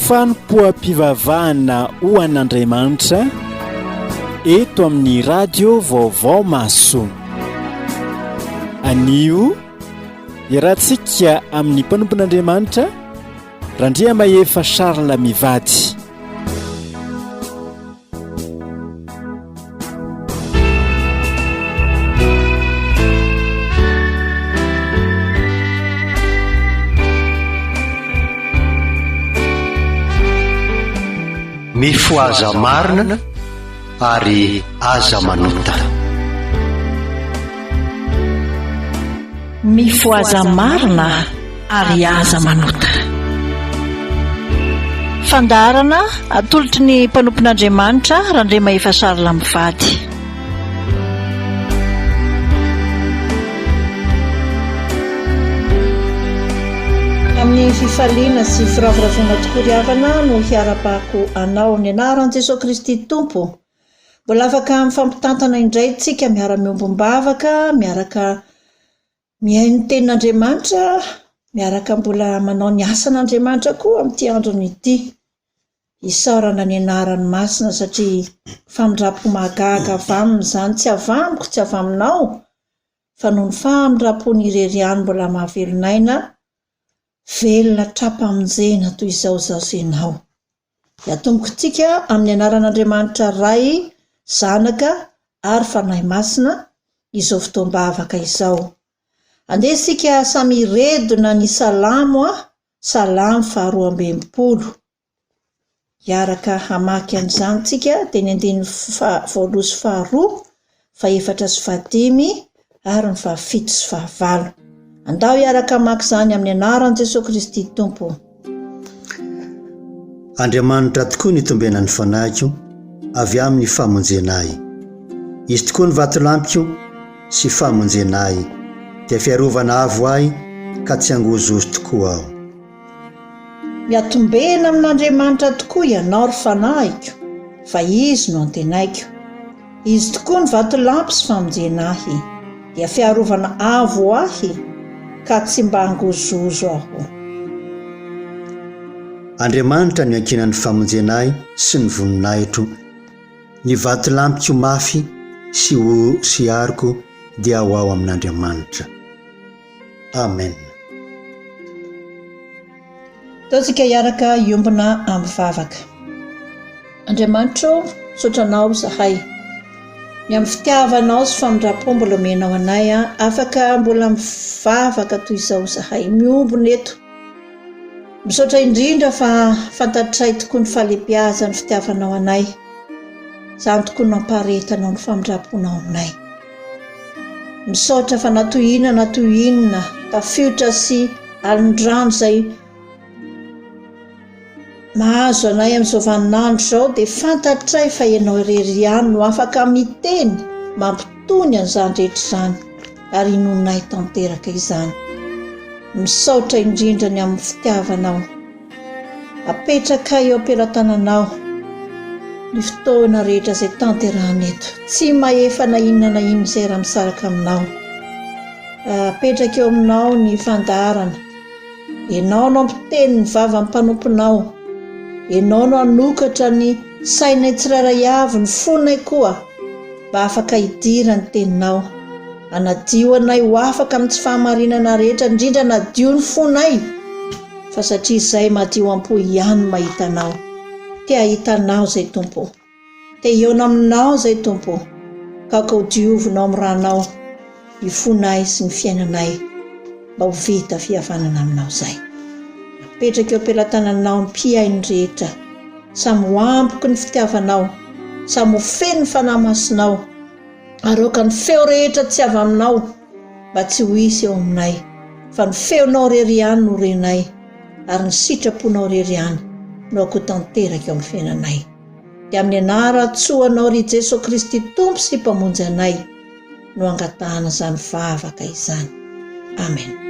Fanompoam-pivavahana ho an'Andriamanitra eto amin'ny Radio Vaovao Mahasoa. Anio, iarahantsika amin'ny mpanompon'Andriamanitra Randriamahefa Charles mivady. Mifohaza marina ary aza manota. Mifohaza marina ary aza manota. Fandaharana atolotry ny mpanompon'Andriamanitra Randriamahefa Charles mivady. Amin'ny fifaliana sy firavoravoana tokoa ry havana no hiarabako anao amin'ny anaran'i Jesoa Kristy Tompo. Mbola afaka mifampitantana indray tsika miara-miombom-bavaka, miaraka Mihaino ny tenin'Andriamanitra miaraka mbola manao ny asan'Andriamanitra koa amin'ity androny ity. Isaorana ny anarany masina satria famindram-po mahagaga avy aminy izany, tsy avy amiko, tsy avy aminao, fa noho ny famindram-pony irery ihany mbola mahavelon'aina, velona tra-pamonjena toy izao izaho sy ianao. Dia atombokitsika amin'ny anaran'Andriamanitra Ray, Zanaka ary Fanahy Masina izao fotoam-bavaka izao. Andeha isika samy hiredona ny Salamo a, Salamo faharoa ambienimpolo. Hiaraka hamaky an'izany tsika dia ny andininy faha voalohany sy faharoa, fahefatra sy fahadimy ary ny fahafito sy fahavalo. Andao hiaraka hamaky izany amin'ny anaran'i Jesoa Kristy Tompo. Andriamanitra tokoa ny itombenan'ny fanahiko avy amin'ny famonjena ahy. Izy tokoa ny vatolampiko sy famonjena ahy, dia fiarovana avo ahy ka tsy hangozohozo tokoa aho. Miatombena amin'Andriamanitra tokoa ianao, ry fanahiko, fa Izy no antenaiko. Izy tokoa ny vatolampy sy famonjena ahy, dia fiarovana avo ho ahy, ka tsy mba hangozohozo aho. Andriamanitra no iankinan'ny famonjena ahy sy ny voninahitro, ny vatolampiko mafy sy sy aroko dia ho ao amin'Andriamanitra. Amen. Ataontsika hiaraka hiombona amin'ny vavaka. Andriamanitra ô, misaotra Anao izahay. Ny amin'ny fitiavanao sy famindram-po mbola omenao anay, afaka mbola mivavaka toy izao izahay, miombona eto. Misaotra indrindra fa fantatray tokoa ny fahalehibiazan'ny fitiavanao anay. Izany tokoa no nampaharetanao ny famindram-ponao aminay. Misaotra fa na toy inona na toy inona tafiotra sy alin-drano izay mahazo anay amin'izao vaninandro izao dia fantatray fa ianao irery ihany no afaka miteny mampitony an'izany rehetra izany ary inoanay tanteraka izany. Misaotra indrindra ny amin'ny fitiavanao. Apetrakay eo am-pelatananao ny fotoana rehetra izay tanterahana eto. Tsy mahefa na inona na inona izay raha misaraka aminao. Apetraka eo aminao ny fandaharana. Ianao no hampiteny ny vavan'ny mpanomponao. Ianao no hanokatra ny sainay tsirairay avy, ny fonay koa, mba afaka hidira ny teninao. Hanadio anay ho afaka amin'ny tsy fahamarinana rehetra, indrindra hanadio ny fonay. Fa satria izay madio am-po ihany no mahita Anao. Te hahita Anao izay Tompo o. Te hihaona Aminao izay Tompo o. Ka aoka ho diovinao amin'ny ranao ny fonay sy ny fiainanay mba ho vita fihavanana Aminao izay. Apetraka eo am-pelatananao ny mpihaino rehetra. Samy ho ampoky ny fitiavanao. Samy ho feno ny Fanahy Masinao. Ary aoka ny feo rehetra tsy avy Aminao mba tsy ho hisy eo aminay, fa ny feonao irery ihany no renay, ary ny sitraponao irery ihany no aoka ho tanteraka eo amin'ny fiainanay. Dia amin'ny anaran-tsoanao ry Jeso Kristy Tompo sy Mpamonjy anay no angatahana izany vavaka izany. Amen.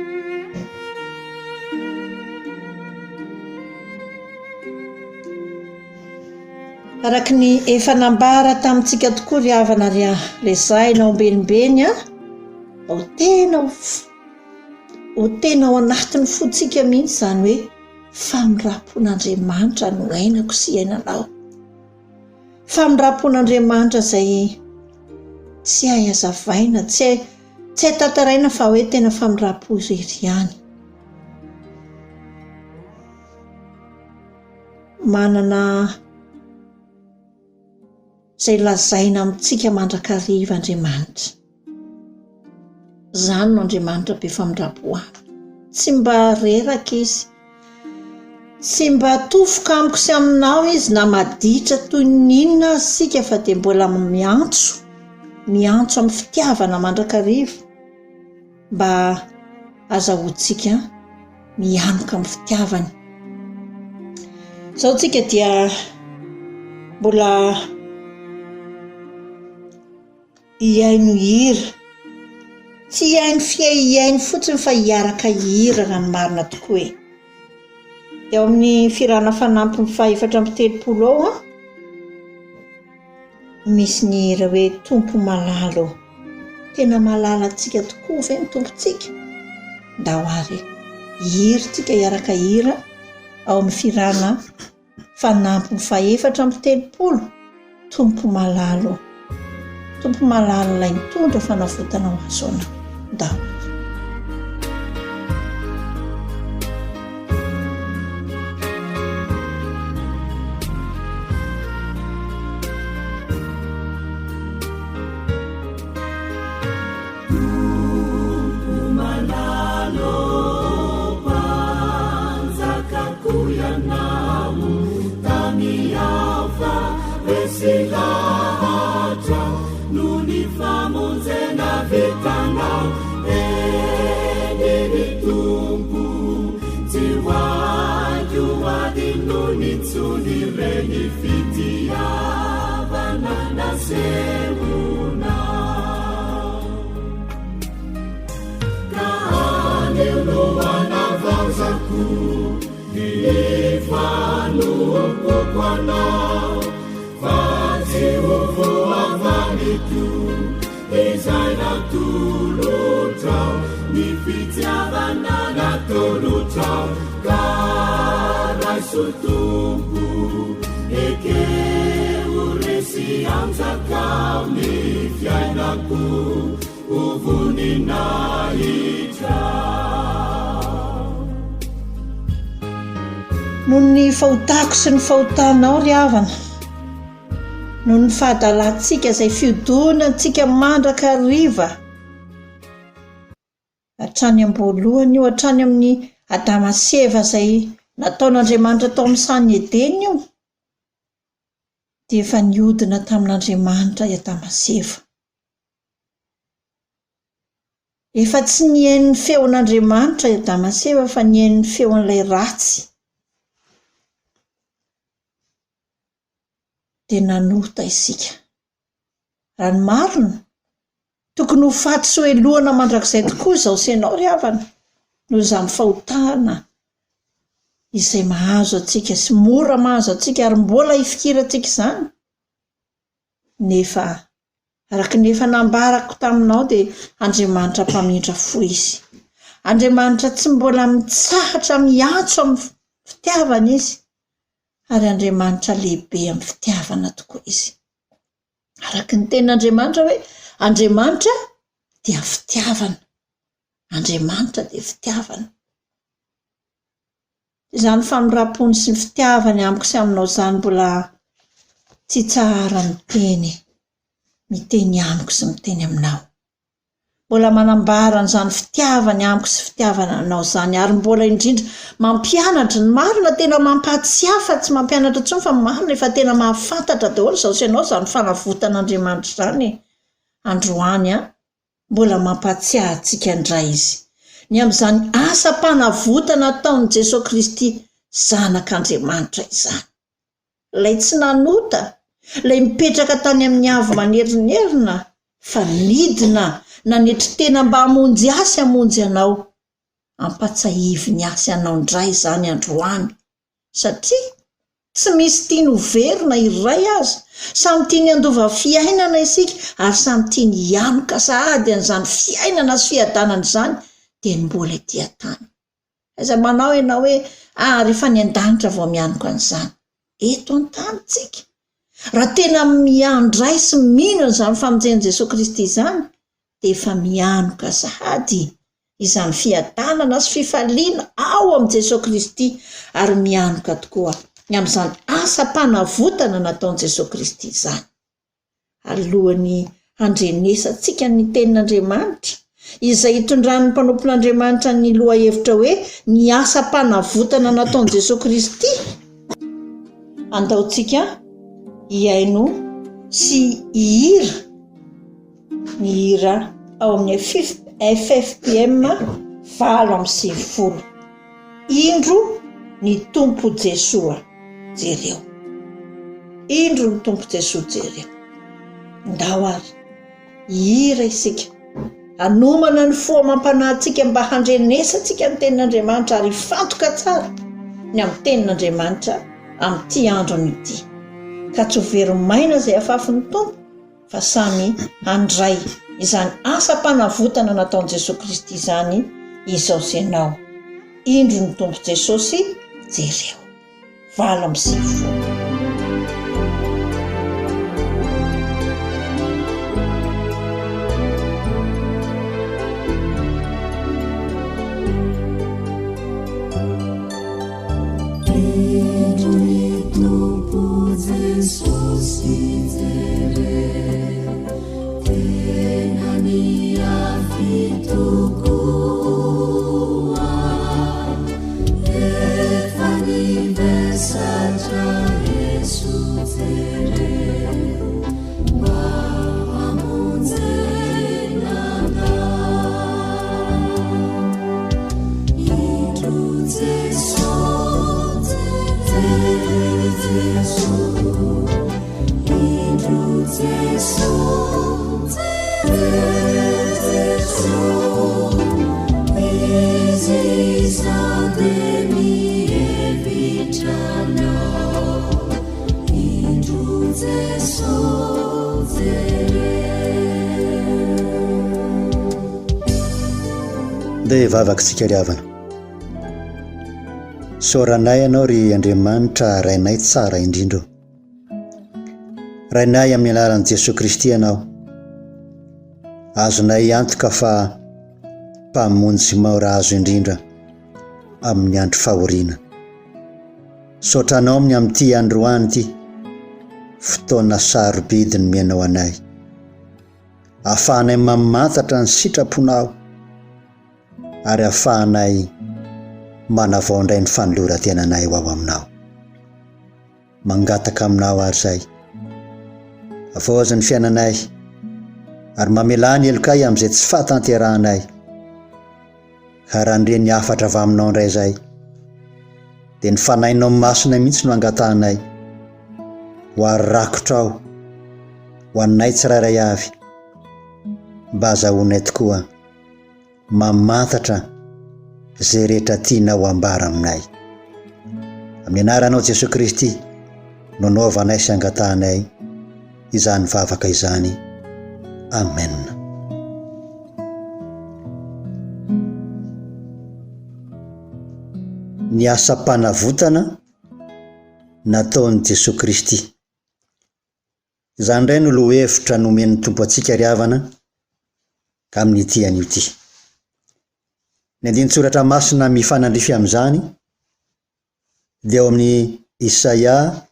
Araka ny efa nambara tamintsika tokoa ry havana ry resahina ombenimbeny a, ho tena ho tena ao anatin'ny fontsika mihitsy izany hoe. Famindram-pon'Andriamanitra no ainako sy iainanao. Famindram-pon'Andriamanitra izay tsy hay hazavaina, tsy hay tsy hay tantaraina fa hoe tena famindram-po irery ihany. Manana izay lazaina amintsika mandrakariva Andriamanitra. Izany no Andriamanitra be famindram-po amiko. Tsy mba reraka Izy. Tsy mba tofoka amiko sy aminao Izy na maditra toy ny inona aza isika fa dia mbola miantso, miantso amin'ny fitiavana mandrakariva mba azahoantsika mianoka amin'ny fitiavany. Izao tsika dia mbola Hihaino hira. Tsy hihaino fihaino fotsiny fa hiaraka hihira raha ny marina tokoa e. Dia ao amin'ny fihirana fanampiny faha 34 ao an, misy ny hira hoe Tompo malala ô. Tena malala antsika tokoa ve ny Tompontsika? Ndao ary hihira tsika hiaraka hihira ao amin'ny fihirana Fanampiny faha-34, Tompo malala ô! Tompo malala ilay nitondra fanavotana ho azy anao. Ndao ary. Tompo malala ô, Mpanjakako Ianao, tany hafa resy lahatra noho ny famonjena vitanao. Eny ry Tompo, tsy ho aiko hadinoina intsony ireny fitiavana nasehonao. Ka anio no hanavaozako ny fanompoko anao, fa tsy ho voavaliko izay natolotrao, ny fitiavana natolotrao, ka raiso Tompo, ekeo resy anjakao ny fiainako ho voninahitrao. Noho ny fahotako sy ny fahotanao ry havana, noho ny fahadalantsika izay fiodonantsika mandrakariva, hatrany am-boalohany io, hatrany amin'ny Adama sy Eva izay nataon'Andriamanitra tao amin'ny sahan'i Edena io, dia efa niodina tamin'Andriamanitra i Adama sy Eva. Efa tsy nihaino ny feon'Andriamanitra i Adama sy Eva fa nihaino ny feon'ilay ratsy. Dia nanota isika. Raha ny marina, tokony ho faty sy ho helohana mandrakizay tokoa izaho sy ianao ry havana, noho izany fahotana izay mahazo antsika sy mora mahazo antsika ary mbola hifikirantsika izany. Nefa araka ny efa nambarako taminao dia Andriamanitra mpamindra fo Izy. Andriamanitra tsy mbola mitsahatra miantso amin'ny fitiavana Izy ary Andriamanitra lehibe amin'ny fitiavana tokoa Izy. Araka ny tenin'Andriamanitra hoe Andriamanitra dia fitiavana. Andriamanitra dia fitiavana. Izany famindram-pony sy ny fitiavany amiko sy aminao izany mbola tsy itsaharan'ny teny miteny amiko sy miteny aminao. Mbola manambara an'izany fitiavany amiko sy fitiavana anao izany ary mbola indrindra mampianatra ny marina tena mampahatsiahy fa tsy mampianatra intsony fa marina efa tena mahafantatra daholo izao sy ianao izany fanavotan'Andriamanitra izany e! Androany an! Mbola mampahatsiahy antsika indray Izy ny amin'izany asam-panavotana ataon'i Jesoa Kristy Zanak'Andriamanitra izany. Ilay tsy nanota, ilay mipetraka tany amin'ny avo manerinerina fa nidina nanetry tena mba hamonjy ahy sy hamonjy anao. Ampatsahiviny ahy sy anao indray izany androany satria tsy misy tiany ho very na iray aza. Samy tiany handova fiainana isika ary samy tiany hianoka sahady an'izany fiainana sy fiadanana izany dia ny mbola ety an-tany. Aiza manao ianao hoe ah rehefa any an-danitra vao mianoka an'izany. Eto an-tany tsika. Raha tena miandray sy mino an'izany famonjen'i Jesoa Kristy izany dia efa mianoka sahady izany fiadanana sy fifaliana ao amin'i Jesoa Kristy ary mianoka tokoa ny amin'izany asam-panavotana nataon'i Jesoa Kristy izany. Alohan'ny handrenesantsika ny Tenin'Andriamanitra, izay itondran'ny mpanompon'Andriamanitra ny lohahevitra hoe Ny asam-panavotana nataon'i Jesoa Kristy, andaontsika hihaino sy hihira ny hira ao amin'ny FFPM 98. Indro ny Tompo Jesoa jereo. Indro ny Tompo Jesoa jereo. Ndao ary hihira isika, hanomana ny fo amam-panahintsika mba handrenesantsika ny Tenin'Andriamanitra ary hifantoka tsara ny amin'ny Tenin'Andriamanitra amin'ity androny ity. Ka tsy ho very maina izay afafin'ny Tompo fa samy handray izany asam-panavotana nataon'i Jesoa Kristy izany izao sy ianao. Indro ny Tompo Jesosy, jereo. 98. Indro ny Tompo Jesosy jereo, tena niafy tokoa, efa nivesatra Jeso jereo, mba hamonjena anay. Indro Jeso, jereo Jeso, indro Jeso, jereo Jeso, Izy izao dia mihevitra anao. Indro Jeso, jereo. Ndeha hivavaka isika ry havana. Isaoranay Ianao ry Andriamanitra Rainay tsara indrindra o. Rainay amin'ny anaran'i Jesoa Kristy Ianao. Azonay antoka fa Mpamonjy maora azo indrindra amin'ny andro fahoriana. Misaotra Anao amin'ny amin'ity androany ity, fotoana sarobidy nomenao anay. Ahafahanay mamantatra ny sitraponao ary ahafahanay manavao indray ny fanoloran-tenanay ho ao aminao. Mangataka aminao ary izay. Avaozy ny fiainanay ary mamelà ny helokay amin'izay tsy fahatanterahanay. Ka raha nire ny hafatra avy aminao indray izay, dia ny Fanahinao Masina mihitsy no angatahanay ho arakotrao ho anay tsirairay avy, mba azahoanay tokoa mamantatra izay rehetra tianao ambara aminay. Amin'ny anaranao Jesoa Kristy no anaovanay sy angatahanay izany vavaka izany. Amen. Ny asam-panavotana nataon'i Jesoa Kristy. Izany indray no lohahevitra nomen'ny Tompo antsika ry havana amin'ity anio ity. Ny andinin-tsoratra masina mifanandrify amin'izany dia ao amin'ny Isaia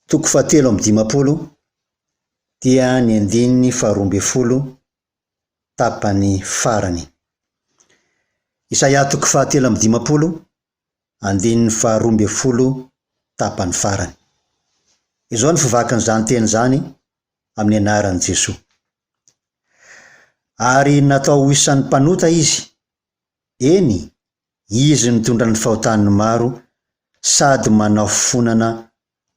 toko fahatelo amby 50 dia ny andininy faharoa ambin'ny folo tapany farany. Isaia toko fahatelo amby 50, andininy faharoa ambin'ny folo tapany farany. Izao ny fivakin'izany teny izany amin'ny anaran'i Jesoa. Ary natao ho isan'ny mpanota izy, eny, izy nitondra ny fahotan'ny maro sady manao fifonana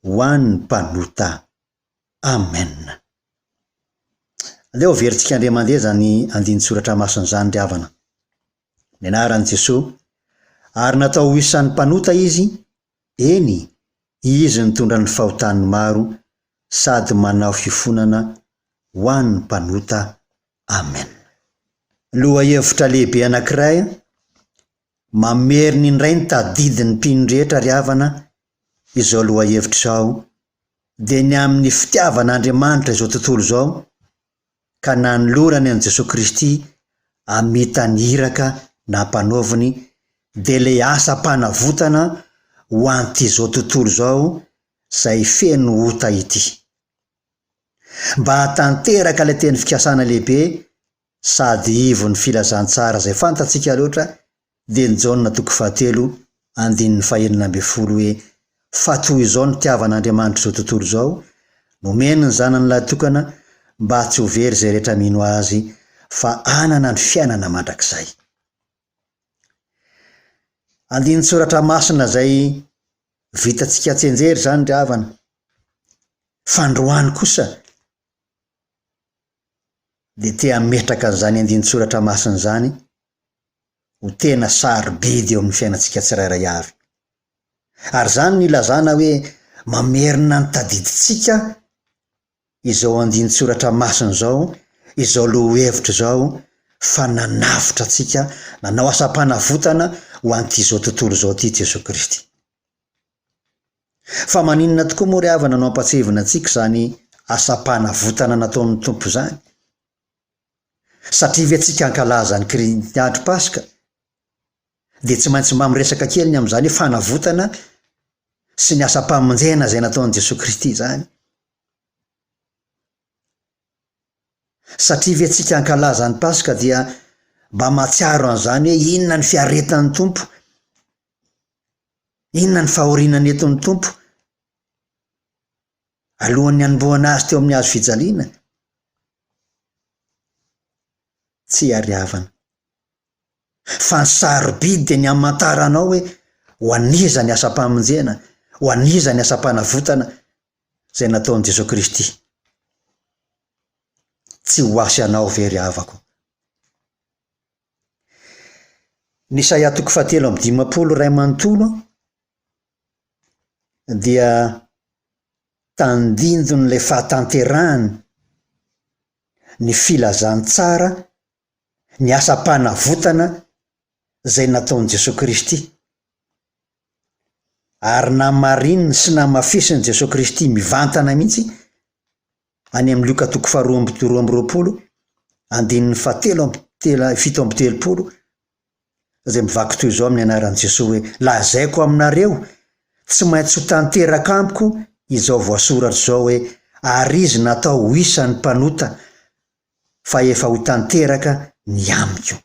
ho an'ny mpanota. Amen. Aleo averintsika indray mandeha izany andinin-tsoratra masina izany ry havana. Ny anaran'i Jesoa, ary natao ho isan'ny mpanota izy, eny, izy nitondra ny fahotan'ny maro sady manao fifonana ho an'ny mpanota. Amen. Lohahevitra lehibe anankiray. Mamerina indray ny tadidin'ny mpino rehetra ry havana izao lohahevitra izao, dia ny amin'ny fitiavan'Andriamanitra izao tontolo izao ka nanolorany an'i Jesoa Kristy hamita ny iraka nampanaoviny dia ilay asam-panavotana ho an'ity izao tontolo izao izay feno ota ity. Mba hahatanteraka ilay teny fikasana lehibe sady ivon'ny filazantsara izay fantatsika loatra dia ny Jaona toko fahatelo andininy fahenina ambinifolo hoe fa toy izao nitiavan'Andriamanitra izao tontolo izao, nomeny ny Zanany lahitokana mba tsy ho very izay rehetra mino Azy fa hanana ny fiainana mandrakizay. Andinin-tsoratra masina izay vitantsika tsianjery izany ry havana. Fa androany kosa dia te hametraka an'izany andinin-tsoratra masina izany ho tena sarobidy eo amin'ny fiainantsika tsirairay avy. Ary izany no ilazana hoe mamerina ny tadidintsika izao andinin-tsoratra masina izao, izao lohahevitra izao, fa nanavotra antsika, nanao asam-panavotana ho an'ity izao tontolo izao ity Jesoa Kristy. Fa maninona tokoa moa ry havana no ampatsiahivina antsika izany asam-panavotana nataon'ny Tompo izany? Satria ve tsika hankalaza ny kri ny andro Paska dia tsy maintsy mba miresaka kely ny amin'izany hoe fanavotana sy ny asam-pamonjena izay nataon'i Jesoa Kristy izany? Satria ve tsika hankalaza ny Paska dia mba mahatsiaro an'izany hoe inona ny fiaretan'ny Tompo? Inona ny fahoriana nentin'ny Tompo alohan'ny hanombohana Azy teo amin'ny hazo fijaliana? Tsia ry havana. Fa ny sarobidy dia ny hamantaranao hoe ho an'iza ny asam-pamonjena, ho an'iza ny asam-panavotana izay nataon'i Jesoa Kristy. Tsy ho ahy sy anao ve ry havako? Ny Isaia toko fahatelo amby dimampolo iray manontolo dia tandindon'ilay fahatanterahany ny filazantsara, ny asam-panavotana izay nataon'i Jesoa Kristy. Ary namarininy sy namafisin'i Jesoa Kristy mivantana mihitsy any amin'ny Lioka toko faharoa amby 22, andininy fahatelo amby telo 37, izay mivaky toy izao amin'ny anaran'i Jesoa hoe, Lazaiko aminareo, tsy maintsy ho tanteraka amiko izao voasoratra izao hoe, ary izy natao ho isan'ny mpanota, fa efa ho tanteraka ny amiko.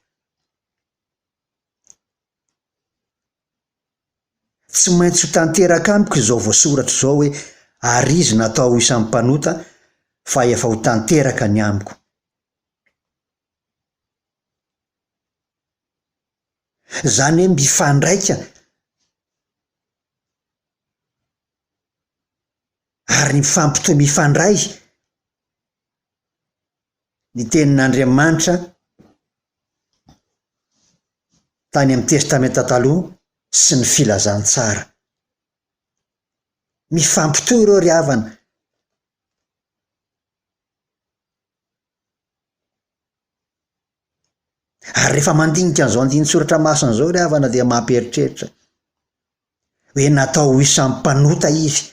Tsy maintsy ho tanteraka amiko izao voasoratra izao hoe, Ary izy natao ho isan'ny mpanota, fa efa ho tanteraka ny amiko. Izany hoe mifandraika ary mifampitohy mifandray ny tenin'Andriamanitra tany amin'ny Testamenta Taloha sy ny Filazantsara. Mifampitohy ireo ry havana. Ary rehefa mandinika an'izao andinin-tsoratra masina izao ry havana dia mampieritreritra hoe natao ho isan'ny mpanota izy.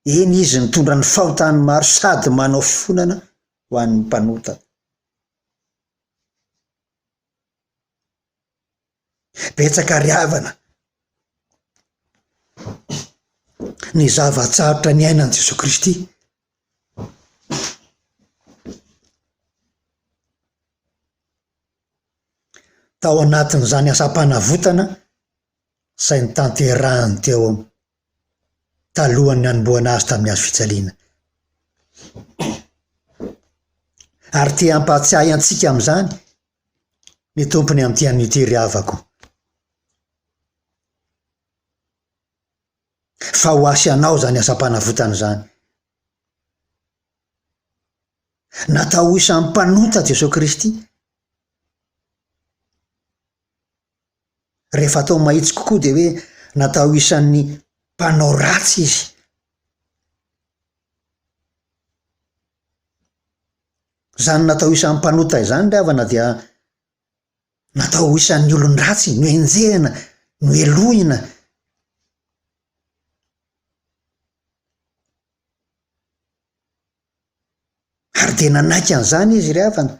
Eny izy nitondra ny fahotan'ny maro sady manao fifonana ho an'ny mpanota. Betsaka ry havana ny zava-tsarotra niainan'i Jesoa Kristy. Tao anatin'izany asam-panavotana izay notanterahany teo talohan'ny hanombohana azy tamin'ny hazo fijaliana. Ary te hampahatsiahy antsika amin'izany ny Tompony amin'ity anio ity ry havako. Fa ho ahy sy anao izany asam-panavotana izany. Natao ho isan'ny mpanota Jesoa Kristy. Rehefa atao mahitsy kokoa dia hoe natao ho isan'ny mpanao ratsy izy. Izany natao isan'ny mpanota izany ry havana dia. Natao ho isan'ny olon-dratsy, nohenjehina, nohelohina. Ary dia nanaiky an'izany izy ry havana.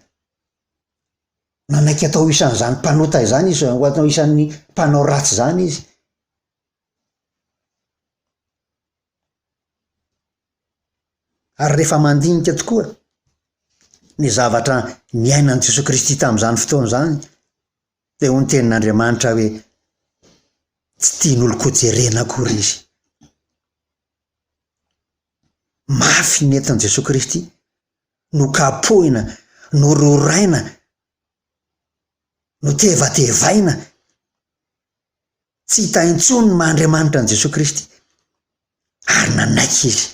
Nanaiky atao ho isan'izany mpanota izany izy, ho atao isan'ny mpanao ratsy izany izy. Ary rehefa mandinika tokoa ny zavatra niainan'i Jesoa Kristy tamin'izany fotoana izany, dia hoy ny tenin'Andriamanitra hoe, tsy tian'olon-kojerena akory izy. Mafy ny nentin'i Jesoa Kristy, nokapohina, nororaina, notevatevaina, tsy hita intsony ny maha Andriamanitra an'i Jesoa Kristy, ary nanaiky izy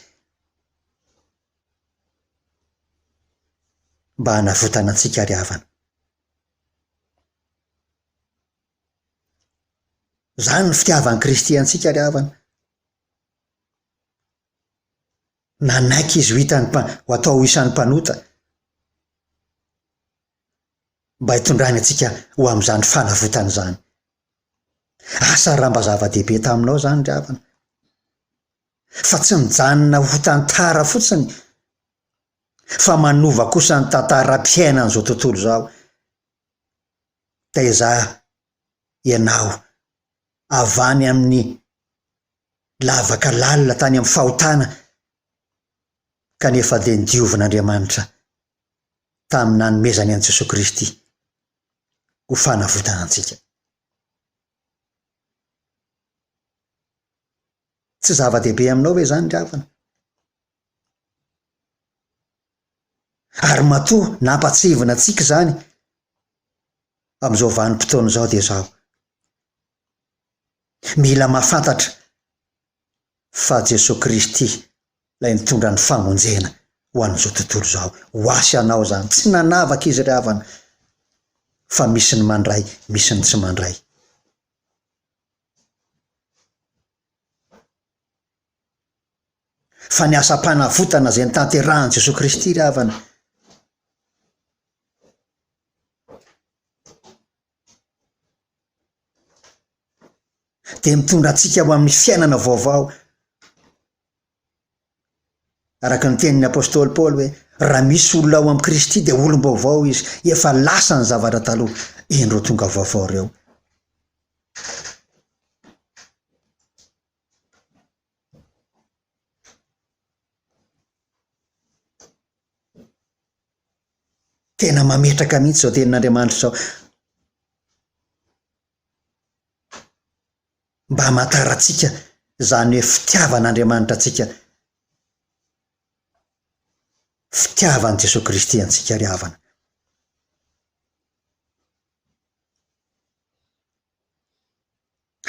mba hanavotana antsika ry havana. Izany ny fitiavan'i Kristy antsika ry havana. Nanaiky izy ho hitan'ny ho atao ho isan'ny mpanota mba hitondrany antsika ho amin'izany fanavotana izany. Asa raha mba zava-dehibe taminao izany ry havana. Fa tsy mijanona ho tantara fotsiny fa manova kosa ny tantaram-piainan'izao tontolo izao. Taiza ianao avy any amin'ny lavaka lalina tany amin'ny fahotana kanefa dia nodiovin'Andriamanitra tamin'ny nanomezany an'i Jesoa Kristy ho fanavotana antsika. Tsy zava-dehibe aminao ve izany ry havana? Ary matoa nampatsiahivina antsika izany amin'izao vanim-potoana izao dia izao, mila mahafantatra fa Jesoa Kristy ilay nitondra ny famonjena ho an'izao tontolo izao. Ho ahy sy anao izany. Tsy nanavaka izy ry havana fa misy ny mandray, misy ny tsy mandray. Fa ny asam-panavotana izay notanterahin'i Jesoa Kristy ry havana, dia mitondra antsika ho amin'ny fiainana vaovao. Araka ny tenin'ny apostoly Paoly hoe, raha misy olona ao amin'i Kristy dia olom-baovao izy, efa lasa ny zavatra taloha, indro tonga vaovao ireo. Tena mametraka mihitsy izao tenin'Andriamanitra izao. Mba hamantarantsika izany hoe fitiavan'Andriamanitra antsika, fitiavan'i Jesoa Kristy antsika ry havana.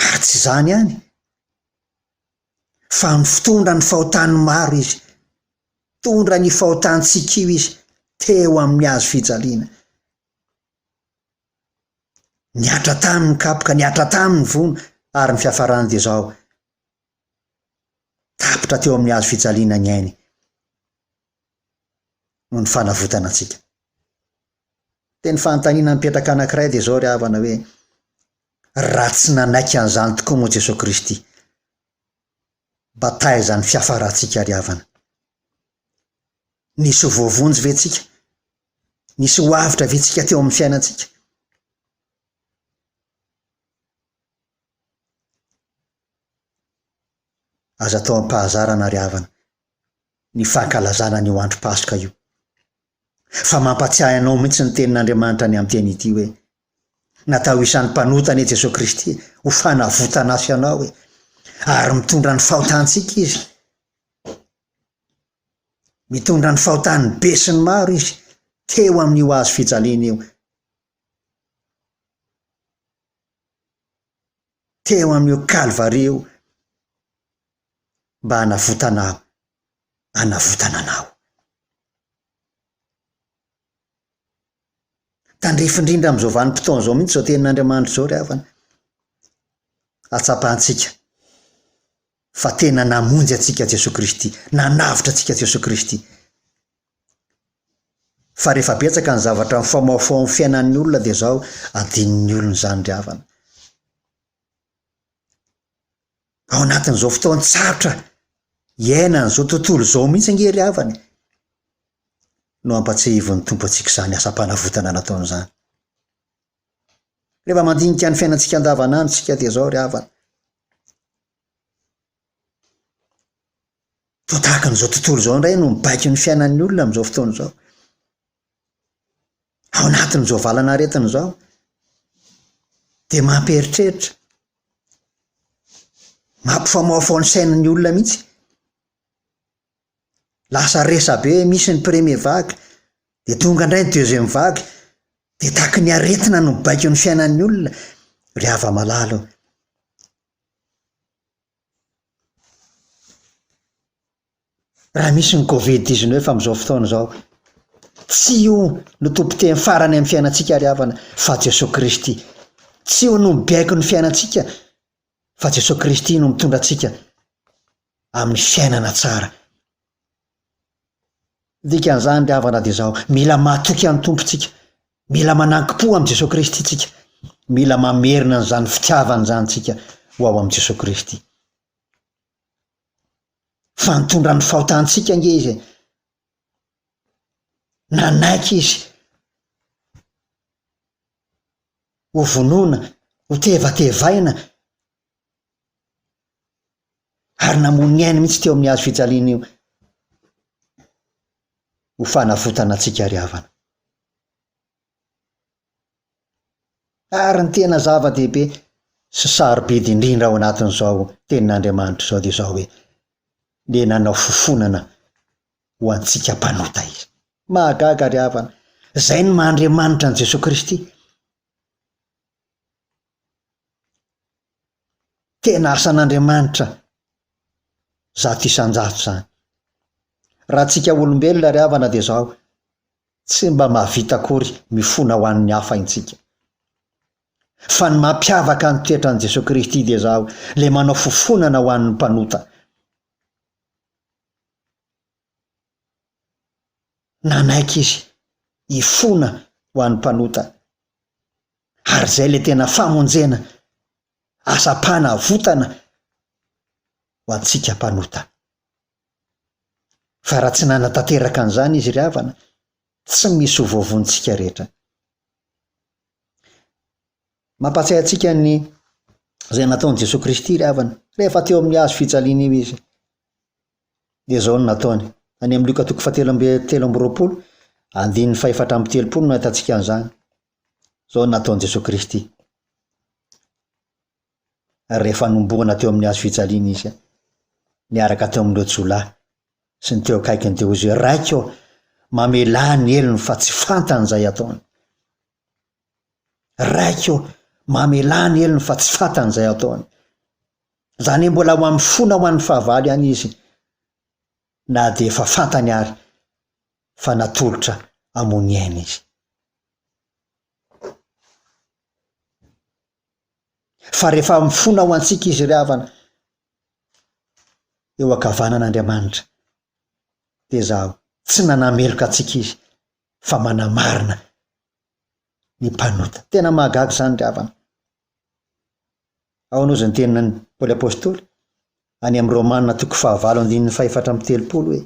Ary tsy izany ihany, fa mitondra ny fahotan'ny maro Izy. Mitondra ny fahotantsika io Izy teo amin'ny hazo fijaliana. Nihatra taminy ny kapoka, nihatra taminy ny vono, ary ny fiafarany dia izao, tapitra teo amin'ny hazo fijaliana ny ainy noho ny fanavotana antsika. Dia ny fanontaniana mipetraka anankiray dia izao ry havana hoe, raha tsy nanaiky an'izany tokoa moa Jesoa Kristy, mba taiza ny fiafarantsika ry havana? Nisy ho voavonjy ve tsika? Nisy ho avotra ve tsika teo amin'ny fiainantsika? Aza atao am-pahazarana ry havana ny fankalazana an'io andro Paska io. Fa mampatsiahy anao mihitsy ny tenin'Andriamanitra ny amin'ny teny ity hoe, Natao isan'ny mpanota anie Jesoa Kristy ho fanavotana ahy sy anao e! Ary mitondra ny fahotantsika Izy. Mitondra ny fahotan'ny be sy ny maro Izy teo amin'io hazo fijaliana io. Teo amin'io Kalvary io mba hanavotana ahy, hanavotana anao. Tandrify indrindra amin'izao vanim-potoana izao mihitsy izao tenin'Andriamanitra izao ry havana. Hatsapantsika fa tena namonjy antsika Jesoa Kristy, nanavotra antsika Jesoa Kristy. Fa rehefa betsaka ny zavatra mifamahofaho amin'ny fiainan'ny olona dia izao adinon'ny olona izany ry havana. Ao anatin'izao fotoan-tsarotra iainan'izao tontolo izao mihitsy ange ry havana e, no ampatsiahivin'ny Tompo antsika izany asam-panavotana nataony izany. Rehefa mandinika ny fiainantsika andavanandro isika dia izao ry havana. Toa tahaka an'izao tontolo izao indray no mibaiko ny fiainan'ny olona amin'izao fotoana izao. Ao anatin'izao valan'aretina izao dia mampieritreritra, mampifamaofao ny sain'ny olona mihitsy. Lasa resa-be misy ny premier vague, dia tonga indray ny deuxième vague, dia tahaky ny aretina no mibaiko ny fiainan'ny olona. Ry hava-malala ô! Raha misy ny covid 19 amin'izao fotoana izao, tsy io no tompon-teny farany amin'ny fiainantsika ry havana fa Jesoa Kristy. Tsy io no mibaiko ny fiainantsika fa Jesoa Kristy no mitondra antsika amin'ny fiainana tsara. Ny dikan'izany ry havana dia izao, mila matoky an'ny Tompo tsika, mila manankim-po amin'i Jesoa Kristy tsika, mila mamerina an'izany fitiavana izany tsika ho ao amin'i Jesoa Kristy. Fa nitondra ny fahotantsika ange Izy e. Nanaiky Izy ho vonoina, ho tevatevaina, ary namono ny ainy mihitsy teo amin'ny hazo fijaliana io ho fanavotana antsika ry havana. Ary ny tena zava-dehibe sy sarobidy indrindra ao anatin'izao tenin'Andriamanitra izao dia izao hoe, dia nanao fofonana ho antsika mpanota izy. Mahagaga ry havana, izay ny maha Andriamanitra an'i Jesoa Kristy. Tena asan'Andriamanitra 100% izany. Raha antsika olombelona ry havana dia izao, tsy mba mahavita akory mifona ho an'ny hafa intsika. Fa ny mampiavaka ny toetran'i Jesoa Kristy dia izao, ilay manao fofonana ho an'ny mpanota. Nanaiky izy hifona ho an'ny mpanota. Ary izay ilay tena famonjena, asam-panavotana ho antsika mpanota. Fa raha tsy nanatanteraka an'izany izy ry havana, tsy misy ho voavonjintsika rehetra. Mampahatsiahy antsika ny izay nataon'i Jesoa Kristy ry havana, rehefa teo amin'ny hazo fijaliana io izy. Dia izao no nataony. Any amin'ny Lioka toko fahatelo amby 23, andininy fahefatra amby telopolo no ahitantsika an'izany. Izao no nataon'i Jesoa Kristy. Rehefa nomboana teo amin'ny hazo fijaliana izy, niaraka teo amin'ireo jiolahy sy ny teo akaikiny dia hoy izy hoe, Raiko ô, mamelà ny helony fa tsy fantany izay ataony. Raiko ô, mamelà ny helony fa tsy fantany izay ataony. Izany hoe mbola ho amin'ny fona ho an'ny fahavalo ihany izy, na dia efa fantany ary fa natolotra hamono aina izy. Fa rehefa mifona ho antsika izy ry havana, eo ankavanan'Andriamanitra, dia izaho, tsy nanameloka antsika izy, fa manamarina ny mpanota. Tena mahagaga izany ry havana. Ahoana ozy ny tenin'i Paoly Apostoly? Any amin'ny Romana toko fahavalo andininy fahefatra amby telopolo hoe,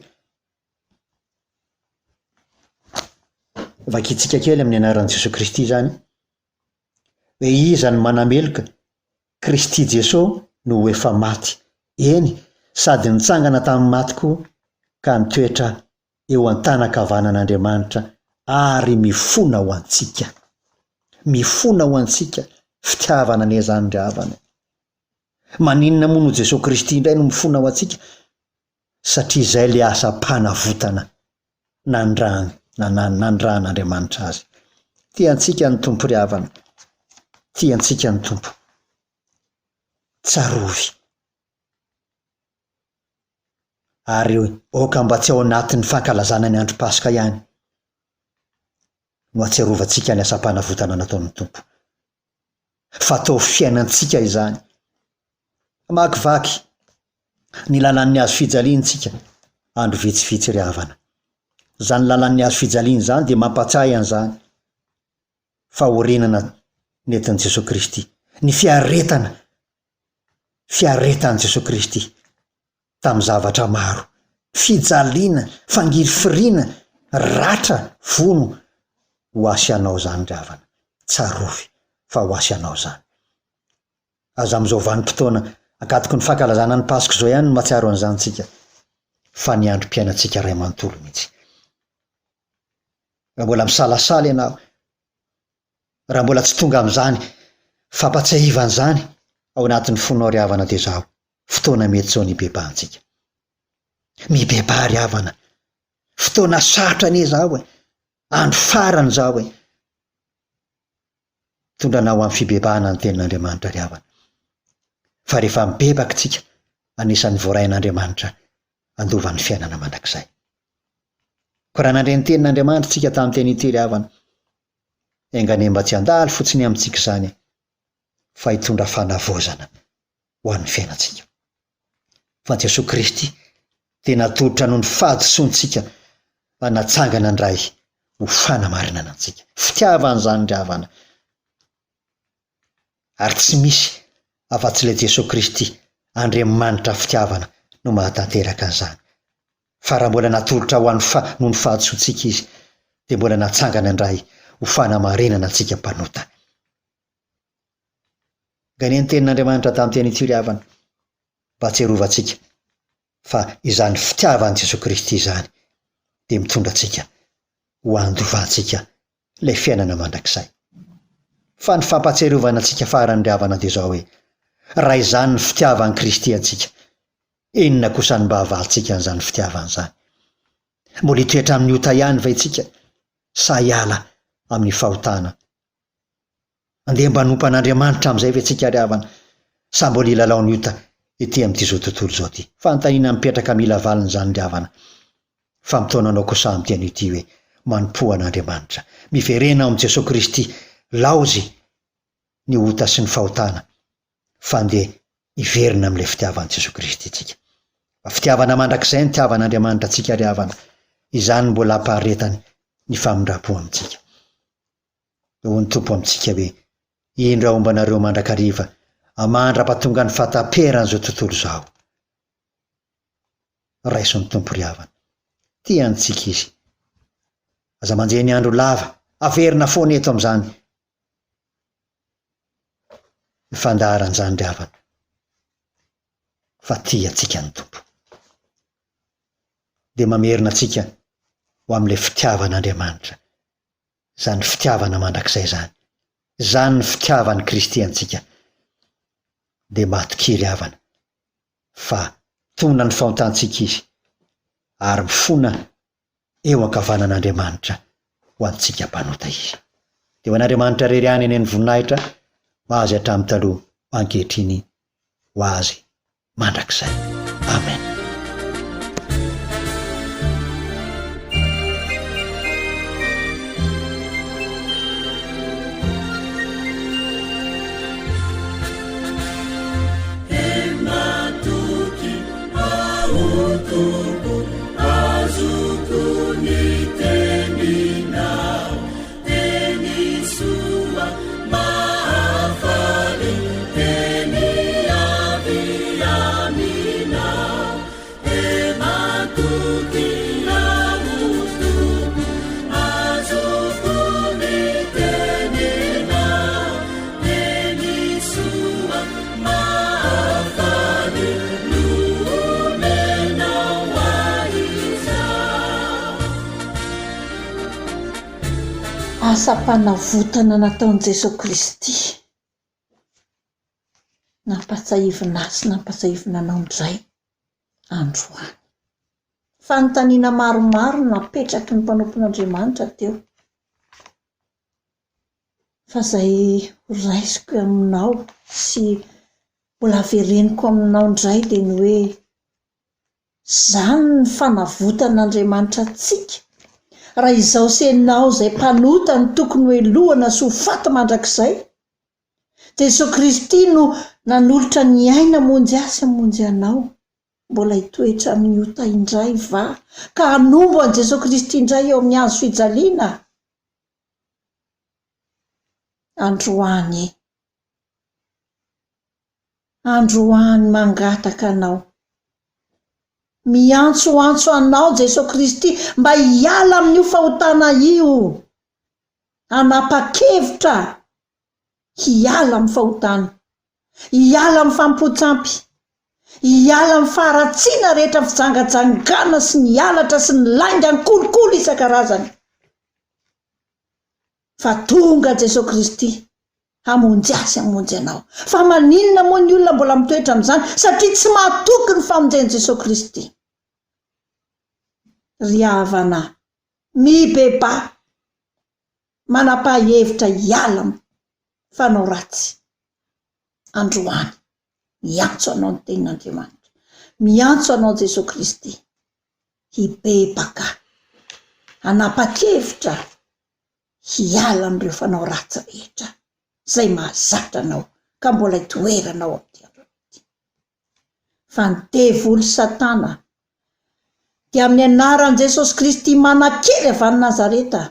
Vakintsika kely amin'ny anaran'i Jesoa Kristy izany. Hoe iza no manameloka? Kristy Jesoa no efa maty, eny, sady nitsangana tamin'ny maty koa ka mitoetra eo an-tanan-kavanan'Andriamanitra ary mifona ho antsika. Mifona ho antsika, fitiavana anie izany ry havana e. Maninona moa no Jesoa Kristy indray no mifona ho antsika? Satria izay ilay asam-panavotana nandrany nandrahan'Andriamanitra azy. Tia antsika ny Tompo ry havana. Tia antsika ny Tompo. Tsarovy. Ary aoka mba tsy ao anatin'ny fankalazana ny andro Paska ihany no ahatsiarovantsika ny asam-panavotana nataon'ny Tompo. Fa atao fiainantsika izany. Hamakivaky ny lalan'ny hazo fijaliana isika andro vitsivitsy ry havana. Izany lalan'ny hazo fijaliana izany dia mampatsiahy an'izany fahorianana nentin'i Jesoa Kristy, ny fiaretana, fiaretan'i Jesoa Kristy tamin'ny zavatra maro, fijaliana, fangirifiriana, ratra, vono, ho ahy sy anao izany ry havana, tsarovy fa ho ahy sy anao izany. Aza amin'izao vanim-potoana ankatoky ny fankalazana ny Paska izao ihany no mahatsiaro an'izany tsika, fa ny androm-piainantsika iray manontolo mihitsy. Raha mbola misalasala ianao, raha mbola tsy tonga amin'izany fampatsiahivana izany ao anatin'ny fonao ry havana dia izao fotoana mety izao ny hibebahantsika. Mibebaha ry havana. Fotoana sarotra anie izao e. Andro farany izao e. Mitondra anao amin'ny fibebahana ny Tenin'Andriamanitra ry havana. Fa rehefa mibebaka isika, anisan'ny voarain'Andriamanitra handova ny fiainana mandrakizay. Koa raha nandre ny Tenin'Andriamanitra isika tamin'ny teny ity ry havana, enga anie mba tsy handalo fotsiny amintsika izany fa hitondra fanavaozana ho an'ny fiainantsika. Fa Jesoa Kristy dia natolotra noho ny fahadisoantsika mba natsangana indray ho fanamarinana antsika. Fitiavana izany ry havana. Ary tsy misy afa-tsy ilay Jesoa Kristy, Andriamanitra fitiavana no mahatanteraka an'izany. Fa raha mbola natolotra ho an'ny fa noho ny fahadisoantsika Izy, dia mbola natsangana indray ho fanamarinana antsika mpanota. Ganie ny tenin'Andriamanitra tamin'ny teny ity ry havana, mba hatsiarovantsika fa izany fitiavan'i Jesoa Kristy izany dia mitondra antsika ho handovantsika ilay fiainana mandrakizay. Fa ny fampatsiarovana antsika farany ry havana dia izao hoe, raha izany ny fitiavan'i Kristy antsika, inona kosa ny mba havalintsika an'izany fitiavana izany? Mbola hitoetra amin'ny ota ihany va isika sa hiala amin'ny fahotana Andeha mba hanompo an'Andriamanitra amin'izay ve tsika ry havana sa mbola hilalao ny ota ety amin'ity izao tontolo izao ity? Fanontaniana mipetraka mila valiny izany ry havana. Fa mitaona anao kosa amin'ity anio ity hoe manompoa an'Andriamanitra. Miverena ao amin'i Jesoa Kristy, laozy ny ota sy ny fahotana fa andeha hiverina amin'ilay fitiavan'i Jesoa Kristy tsika. Fa fitiavana mandrakizay ny nitiavan'Andriamanitra antsika ry havana. Izany mbola ampaharetany ny famindram-po amintsika. Hoy ny Tompo amintsika hoe, Indro aho homba anareo mandrakariva, amandra-pahatonga ny fahataperan'izao tontolo izao. Raiso ny Tompo ry havana. Tia antsika Izy. Aza manjehy ny andro lava, averina foana eto amin'izany ny fandaharan'izany ry havana, fa tia antsika ny Tompo. Dia mamerina antsika ho amin'ilay fitiavan'Andriamanitra. izany fitiavana mandrakizay izany, izany ny fitiavan'i Kristy antsika, dia matokia ry havana fa tona ny fahotantsika Izy ary mifona eo ankavanan'Andriamanitra ho antsika mpanota Izy. Dia ho an'Andriamanitra irery ihany anie ny voninahitra ho Azy hatramin'ny taloha, ankehitriny, ho Azy mandrakizay. Amen. Asam-panavotana nataon'i Jesoa Kristy. Nampatsahivina ahy sy nampatsahivina anao indray androany. Fanontaniana maromaro no napetraky ny mpanompon'Andriamanitra teo. Fa izay ho raisiko aminao sy mbola havereniko aminao indray dia ny hoe Izany ny fanavotan'Andriamanitra antsika. Raha izaho sy ianao izay mpanota no tokony ho helohana sy ho faty mandrakizay, Jesoa Kristy no nanolotra ny aina hamonjy ahy sy hamonjy anao. Mbola hitoetra amin'ny ota indray va ka hanombo an'i Jesoa Kristy indray eo amin'ny hazo fijaliana? Androany e! Androany mangataka anao. Miantsoantso anao Jesoa Kristy mba hiala amin'io fahotana io. Hanapa-kevitra hiala amin'ny fahotana, hiala amin'ny fanompoan-tsampy, hiala amin'ny faharatsiana rehetra fijangajangana sy ny halatra sy ny lainga ny kolikoly isan-karazany. Fa tonga Jesoa Kristy hamonjy ahy sy hamonjy anao. Fa maninona moa ny olona mbola mitoetra amin'izany? Satria tsy mahatoky ny famonjen'i Jesoa Kristy. Ry havana, mibebaha, manapaha hevitra hiala amin'ny fanao ratsy. Androany, miantso anao ny Tenin'Andriamanitra. Miantso anao Jesoa Kristy hibebaka, hanapa-kevitra hiala amin'ireo fanao ratsy rehetra izay mahazatra anao ka mbola itoeranao amin'ity andro ity. Fa ny devoly Satana dia amin'ny anaran'i Jesosy Kristy manan-kery avy any Nazareta,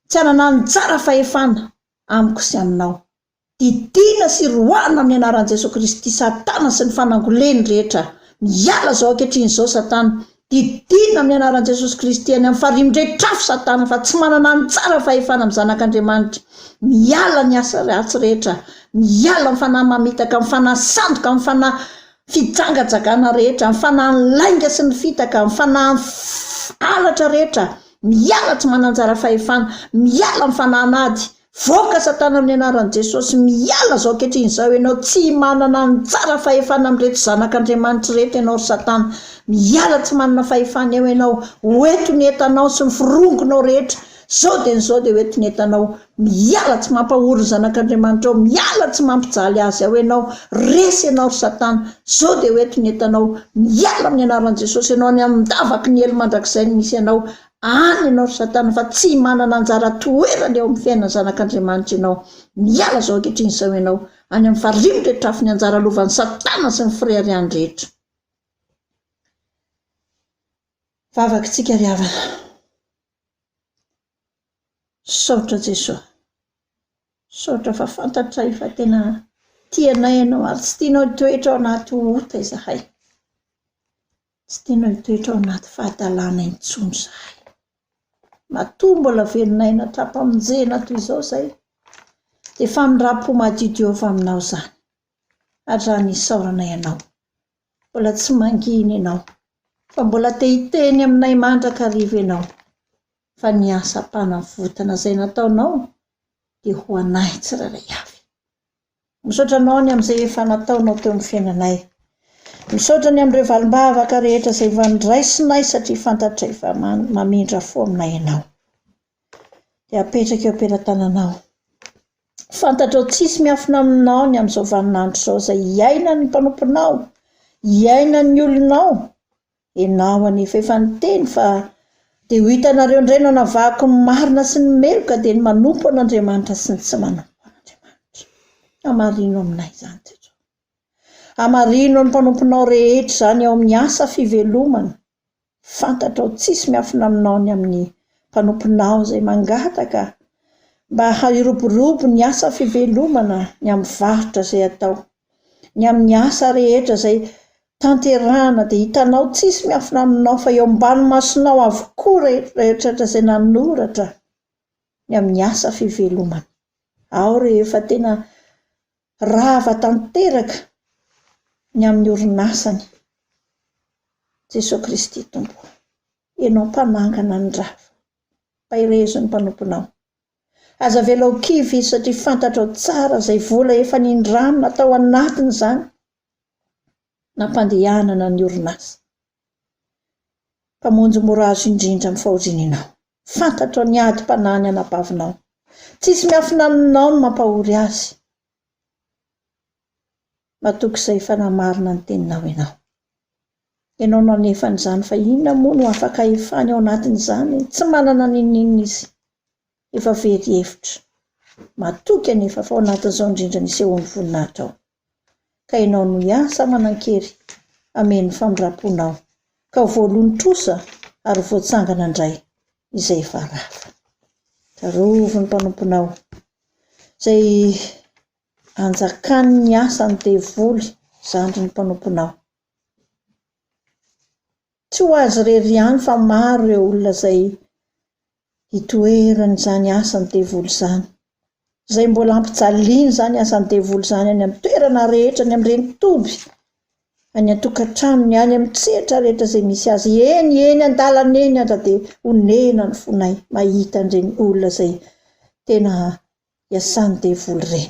tsy hanana anjara fahefana amiko sy aminao. Didiana sy roahina amin'ny anaran'i Jesoa Kristy satana sy ny fanangoleny rehetra. Miala izao ankehitriny izao satana. Didiana amin'ny anaran'i Jesosy Kristy any amin'ny farihy miretrafo satana fa tsy manana ny tsara fahefana amin'ny zanak'Andriamanitra. Miala ny asa ratsy rehetra. Miala amin'ny fanahy mamitaka, amin'ny fanahy sandoka, amin'ny fanahy fijangajagana rehetra, amin'ny fanahin'ny lainga sy ny fitaka, amin'ny fanahin'ny halatra rehetra. Miala tsy mananjara fahefana. Miala amin'ny fanahin'ady. Voaka satana amin'ny anaran'i Jesosy miala zao ankehitriny izao ianao tsy manana anjara fahefana amin'ireto zanak'Andriamanitra ireto ianao ry satana miala tsy manana fahefana eo ianao ho eto ny entanao sy ny forongonao rehetra zao dia ny zao dia ho eto ny entanao miala tsy mampahory ny zanak'Andriamanitra ao miala tsy mampijaly azy ao ianao resy ianao ry satana zao dia ho eto ny entanao miala amin'ny anaran'i Jesosy ianao any an-davaky ny helo mandrakizay ny misy anao Any ianao ry satana fa tsy manana anjara toerana eo amin'ny fiainan'ny zanak'Andriamanitra ianao. Miala izao ankehitriny izao ianao, any amin'ny farihy miretrafo ny anjara lovan'i satana sy ny fireharehany rehetra. Vavaka isika ry havana. Misaotra Jesoa. Misaotra fa fantatray fa tena tia anay ianao ary tsy tianao hitoetra ao anaty ota izahay. Tsy tianao hitoetra ao anaty fahadalana intsony izahay. Matoa mbola velon'aina tra-pamonjena toy izao izay, dia famindram-po madiodio avy aminao izany. Ary raha ny isaoranay anao, mbola tsy mangina ianao, fa mbola te hiteny aminay mandrakariva ianao, fa ny asam-panavotana izay nataonao dia ho anay tsirairay avy. Misaotra Anao ny amin'izay efa nataonao teo amin'ny fiainanay. Misaotra ny amin'ireo valim-bavaka rehetra izay efa niraisinay satria fantatray fa mamindra fo aminay Ianao. Dia apetraka eo am-pelatananao. Fantatrao tsisy miafina aminao ny amin'izao vaninandro izao izay iainan'ny mpanomponao, iainan'ny olonao, Ianao anefa efa niteny fa dia ho hitanareo indray no hanavahako ny marina sy ny meloka dia ny manompo an'Andriamanitra sy ny tsy manompo an'Andriamanitra. Hamarino aminay izany Jesoa. Hamarino ny mpanomponao rehetra izany ao amin'ny asa fivelomana. Fantatrao tsisy miafina aminao ny amin'ny mpanomponao izay mangataka mba hiroborobo ny asa fivelomana ny amin'ny varotra izay atao, ny amin'ny asa rehetra izay tanterahana dia hitanao tsisy miafina aminao fa eo ambany masonao avokoa rehetra izay nanoratra ny amin'ny asa fivelomana. Ao rehefa tena rava tanteraka ny amin'ny orinasany. Jesoa Kristy Tompo, Ianao mpanangana ny rava, mpaherezo ny mpanomponao. Aza avela ho kivy izy satria fantatrao tsara izay vola efa nindramina tao anatin'izany nampandehanana ny orinasa. Mpamonjy mora azo indrindra amin'ny fahoriana ianao. Fantatrao ny adim-panahy ny anabavinao. Tsisy miafina aminao ny mampahory azy. Matoky izay efa namarina ny teninao ianao. Ianao no hanefa an'izany fa inona moa no afaka efany ao anatin'izany? Tsy manana n'inon'inona izy. Efa very hevitra. Matoky anefa fa ao anatin'izao indrindra nisehoan'ny voninahitrao. Ka ianao no hiasa manan-kery. Hameno ny famindram-ponao, ka ho voaloa ny trosa ary ho voatsangana indray izay efa rava. Tsarovy ny mpanomponao, izay anjakan'ny asan'ny devoly zandrin'ny mpanomponao. Tsy ho azy irery ihany fa maro ireo olona izay itoeran'izany asan'ny devoly izany, izay mbola ampijaliana izany asan'ny devoly izany any amin'ny toerana rehetra, any amin'ireny toby, any an-tokantranony, any amin'ny sehatra rehetra izay misy azy, eny, eny an-dalana eny aza dia onena ny fonay mahita an'ireny olona izay tena iasan'ny devoly ireny.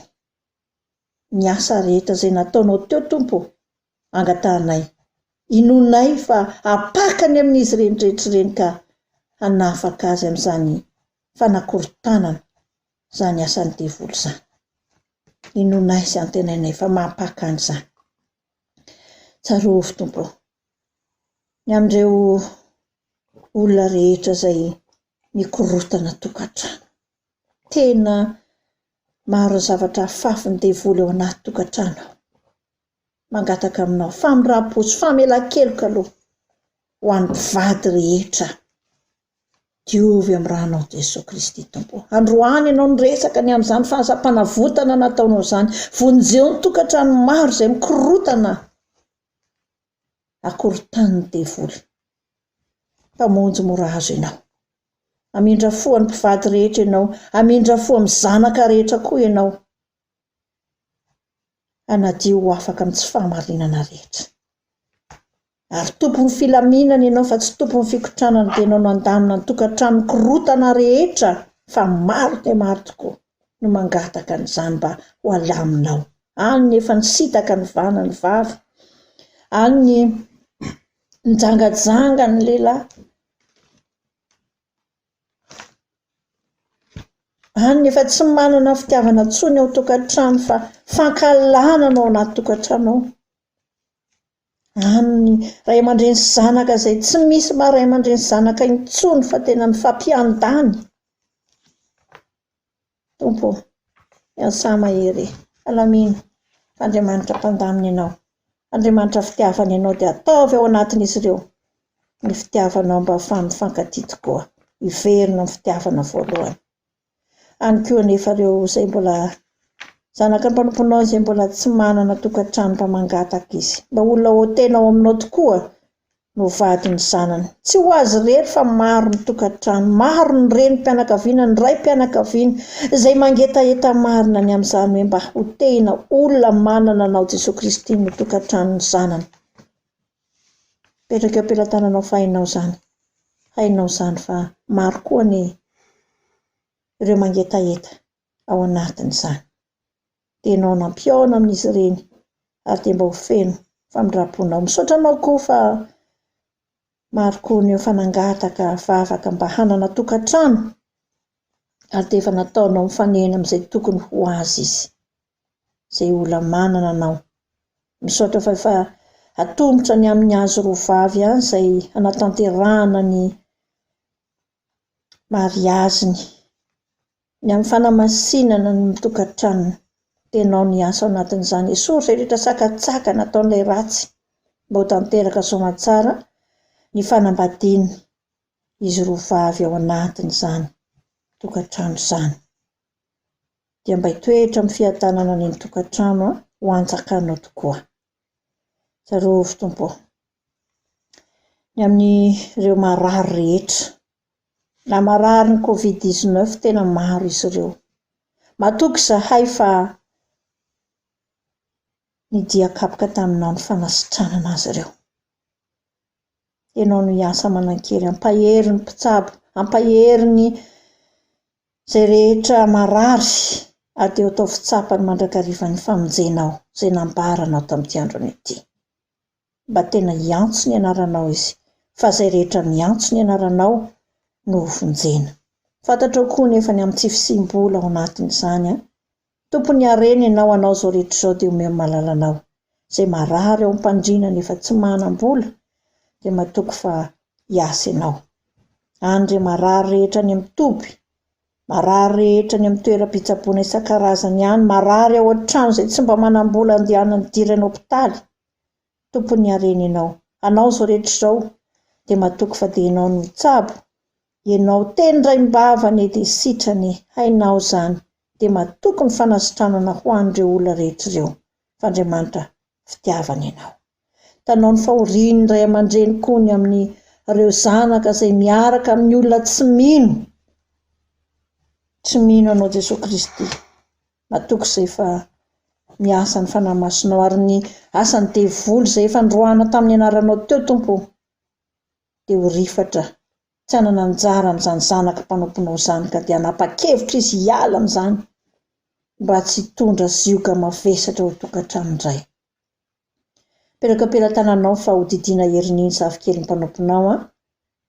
Ny asa rehetra izay nataonao teo Tompo ô, angatahanay, inoanay fa hapakany amin'izy ireny rehetra ireny ka hanafaka azy amin'izany fanakorontanana izany asan'ny devoly izany. Inoanay sy antenainay fa mampaka an'izany. Tsarovy Tompo ô, ny amin'ireo olona rehetra izay mikorontana tokantrano. Tena maro ny zavatra afafin'ny devoly ao anaty tokantrano ao. Mangataka aminao famindram-po sy famelan-keloka aloha ho an'ny mpivady rehetra. Diovy amin'ny ranao Jesoa Kristy Tompo. Androany ianao niresaka ny amin'izany fahasam-panavotana nataonao izany. Vonjeo ny tokantrano maro izay mikorotana akorontanin'ny devoly. Mpamonjy mora azo ianao. Hamindra fo an'ny mpivady rehetra ianao. Hamindra fo amin'ny zanaka rehetra koa ianao. Hanadio ho afaka amin'ny tsy fahamarinana rehetra. Ary tompon'ny filaminana ianao fa tsy tompon'ny fikotranana dia ianao no handamina ny tokantrano mikorotana rehetra fa maro dia maro tokoa no mangataka an'izany mba ho alaminao. Any ny efa nisitaka ny vana ny vavy, any ny nijangajanga ny lehilahy, Any ny efa tsy manana fitiavana intsony ao an-tokantrano fa fankahalana no ao anaty tokantrano ao. Any ny ray aman-dreny sy zanaka izay tsy misy maha ray aman-dreny sy zanaka intsony fa tena mifampiandany. Tompo ô, miasà mahery e, alamino fa Andriamanitra mpandamina Ianao, Andriamanitra fitiavana Ianao dia ataovy ao anatin'izy ireo ny fitiavanao mba hahafahany mifankatia tokoa, hiverina amin'ny fitiavana voalohany. Any koa anefa ireo izay mbola zanaka mpanomponao izay mbola tsy manana tokantrano mba mangataka izy, mba olona ho tena ao aminao tokoa no vadin'ny zanany. Tsy ho azy irery fa maro ny tokantrano, maro ny renim-pianakaviana, ny raim-pianakaviana izay mangetaheta marina ny amin'izany hoe mba ho tena olona manana anao Jesoa Kristy no tokantranon'ny zanany. Mipetraka eo am-pelatananao fa hainao izany. Hainao izany fa maro koa anie ireo mangetaheta ao anatin'izany. Dia ianao nampihaona amin'izy ireny ary dia mba ho feno famindram-ponao. Misaotra anao koa fa maro koa ny efa nangataka vavaka mba hanana tokantrano ary dia efa nataonao mifanena amin'izay tokony ho azy izy. Izay olona manana anao. Misaotra fa efa atomotra ny amin'ny azy roa vavy any izay hanatanterahana ny mariaziny. Ny amin'ny fanamasinana ny tokantranony. Tenao ny asa ao anatin'izany. Esory izay rehetra sakantsakana ataon'ilay ratsy mba ho tanteraka soamantsara ny fanambadiana izy roa vavy ao anatin'izany tokantrano izany. Dia mba hitoetra amin'ny fiadanana any an-tokantrano ho anjakanao tokoa. Tsarovy Tompo ô. Ny amin'ireo marary rehetra. Na marary ny covid 19 tena maro izy ireo. Matoky izahay fa nidia-kapoka taminao ny fanasitranana azy ireo. Ianao no hiasa manan-kery, hampahery ny mpitsabo, hampahery ny izay rehetra marary ary dia ho ataovy tsapany mandrakariva ny famonjenao izay nambaranao tamin'ity andro anio ity. Mba tena hiantso ny anaranao izy, fa izay rehetra miantso ny anaranao no hovonjena. Fantatrao koa nefa ny amin'ny tsy fisiam-bola ao anatin'izany an! Tompon'ny harena ianao, anao izao rehetra izao dia omeo ny malalanao. Izay marary ao am-pandriana nefa tsy manam-bola dia matoky fa hiasa ianao. Any ireo marary rehetra any amin'ny toby, marary rehetra any amin'ny toeram-pitsaboana isan-karazany any, marary ao an-trano izay tsy mba manam-bola andehanany hidirana hopitaly. Tompon'ny harena Ianao. Anao izao rehetra izao, dia matoky fa dia Ianao no mitsabo. Ianao teny raim-bava anie dia sitrana e, hainao izany, dia matoky ny fanasitranana ho an'ireo olona rehetra ireo, fa Andriamanitra fitiavana Ianao. Hitanao ny fahorian'ny ray aman-dreny koa ny amin'ireo zanaka izay miaraka amin'ny olona tsy mino, tsy mino Anao Jesoa Kristy. Matoky izay fa miasa ny Fanahy Masinao ary ny asan'ny devoly izay efa noroahana tamin'ny anaranao teo Tompo o, dia ho rifatra tsy hanana anjara amin'izany zanaka mpanomponao izany ka dia hanapa-kevitra izy hiala amin'izany mba tsy hitondra zioga mavesatra ao an-tokantrano indray. Apetrako am-pelatananao fa ho didiana herin'iny zafikelin'ny mpanomponao an!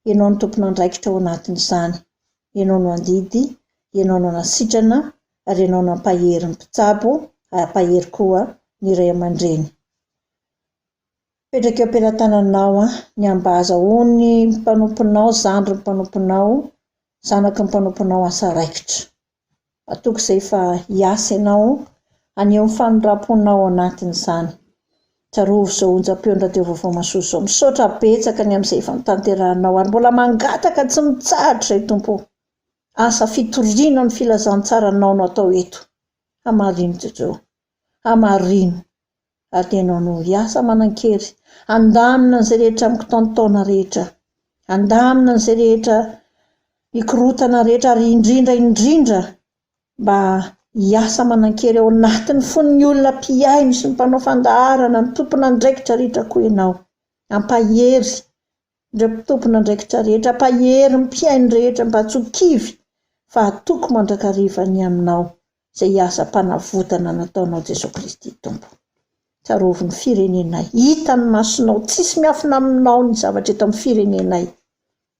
Ianao no tompon'andraikitra ao anatin'izany. Ianao no handidy, Ianao no hanasitrana, ary Ianao no hampahery ny mpitsabo, ary hampahery koa ny ray aman-dreny. Apetrako eo am-pelatananao an, ny ambaza ho ny mpanomponao, zandrin'ny mpanomponao, zanaky ny mpanomponao asa raikitra. Matoky izay fa hiasa ianao haneho ny famindram-ponao ao anatin'izany. Tsarovy izao onjam-peon'ny Radio Vaovao Mahasoa izao. Misaotra betsaka ny amin'izay efa notanterahinao ary mbola mangataka tsy mitsahatra izay Tompo o. Asa fitoriana ny filazantsaranao no atao eto. Hamarino Jejo. Hamarino. Ary dia ianao no hiasa manan-kery handamina an'izay rehetra mikitaontaona rehetra, handamina an'izay rehetra mikorotana rehetra ary indrindra indrindra mba hiasa manan-kery ao anatin'ny fon'ny olona mpihaino sy ny mpanao fandaharana, ny tompon'andraikitra rehetra koa ianao. Hampahery ireo tompon'andraikitra rehetra, hampahery ny mpihaino rehetra mba tsy ho kivy fa hatoky mandrakariva ny aminao izay asam-panavotana nataonao Jesoa Kristy Tompo. Tsarovy ny firenenay. Hitan'ny masonao, tsisy miafina aminao ny zavatra eto amin'ny firenenay.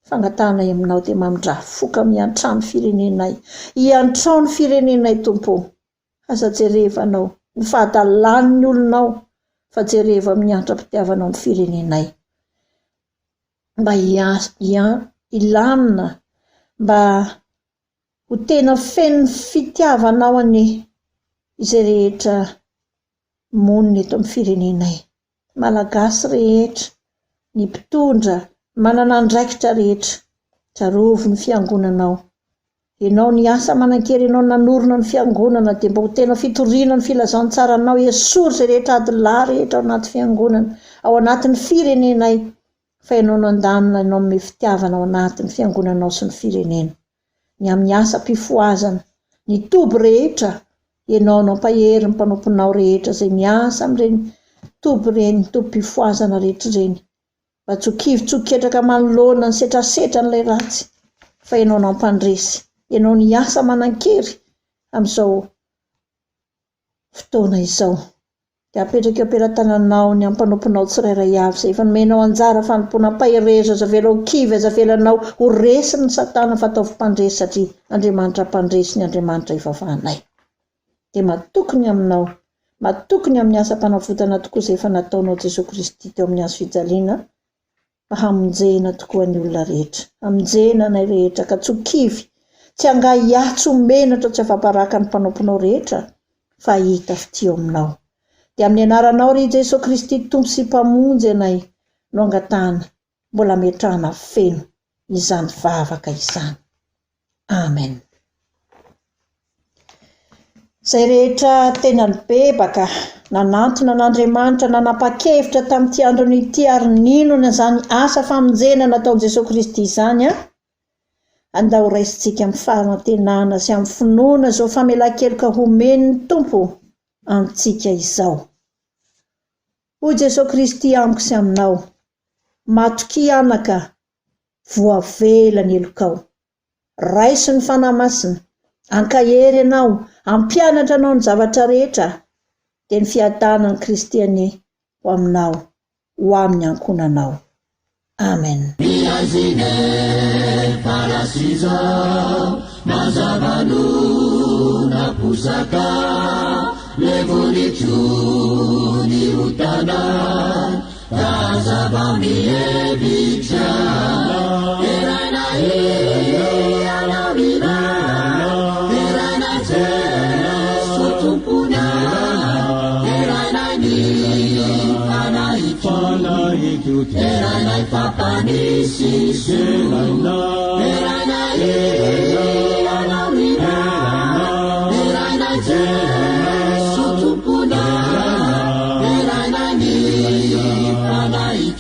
Fangatahanay aminao dia mamindrà foka miantrà ny firenenay. Iantrao ny firenenay Tompo ô. Aza jerevanao ny fahadalan'ny olonao fa jerevo amin'ny antram-pitiavanao ny firenenay. Mba hilamina, mba Ho tena feno ny fitiavanao anie izay rehetra monina eto amin'ny firenenay. Malagasy rehetra, ny mpitondra, ny manana andraikitra rehetra, tsarovy ny fiangonanao. Ianao niasa manan-kery, ianao nanorina ny fiangonana dia mba ho tena fitoriana ny filazantsaranao, esory izay rehetra ady lahy rehetra ao anaty fiangonana, ao anatin'ny firenenay. Fa ianao no handamina, ianao manome fitiavana ao anatin'ny fiangonanao sy ny firenena. Ny amin'ny asam-pifohazana, ny toby rehetra, ianao no hampahery ny mpanomponao rehetra izay miasa amin'ireny toby ireny, tobim-pifohazana rehetra ireny. Mba tsy ho kivy tsy ho ketraka manoloana ny setrasetran'ilay ratsy, fa ianao no hampandresy, ianao no hiasa manan-kery amin'izao fotoana izao. Dia apetraka eo am-pelatananao ny ampanomponao tsirairay avy izay efa nomenao anjara fanompoana ampaherezo, aza avela ho kivy, aza avelanao ho resin'ny satana fa ataovy mpandresy satria Andriamanitra mpandresy ny Andriamanitra ivavahanay. Dia matoky ny aminao, matoky ny amin'ny asam-panavotana tokoa izay efa nataonao Jesoa Kristy teo amin'ny hazo fijaliana mba hamonjena tokoa ny olona rehetra, hamonjena anay rehetra ka tsy ho kivy, tsy hangahiahy, tsy ho menatra, tsy afa-baraka ny mpanomponao rehetra fa hahita fitia eo aminao. Dia amin'ny anaranao ry Jesoa Kristy Tompo sy Mpamonjy anay no angatahana mbola ametrahana feno izany vavaka izany. Amen. Izay rehetra tena nibebaka, nanantona an'Andriamanitra, nanapa-kevitra tamin'ity androny ity ary nino an'izany asa famonjena nataon'i Jesoa Kristy izany, andao raisintsika amin'ny fanantenana sy amin'ny finoana izao famelan-keloka homen'ny Tompo antsika izao. Hoy Jesoa Kristy amiko sy aminao, Matokia anaka, voavela ny helokao. Raiso ny Fanahy Masina, ankahery anao, hampianatra anao ny zavatra rehetra, dia ny fiadanan'i Kristy anie ho aminao, ho amin'ny ankohonanao. Amen. Derainay fa mpanisy soa. Derainay Ianao ry Ray. Derainay Jeso Tomponay. Derainay ny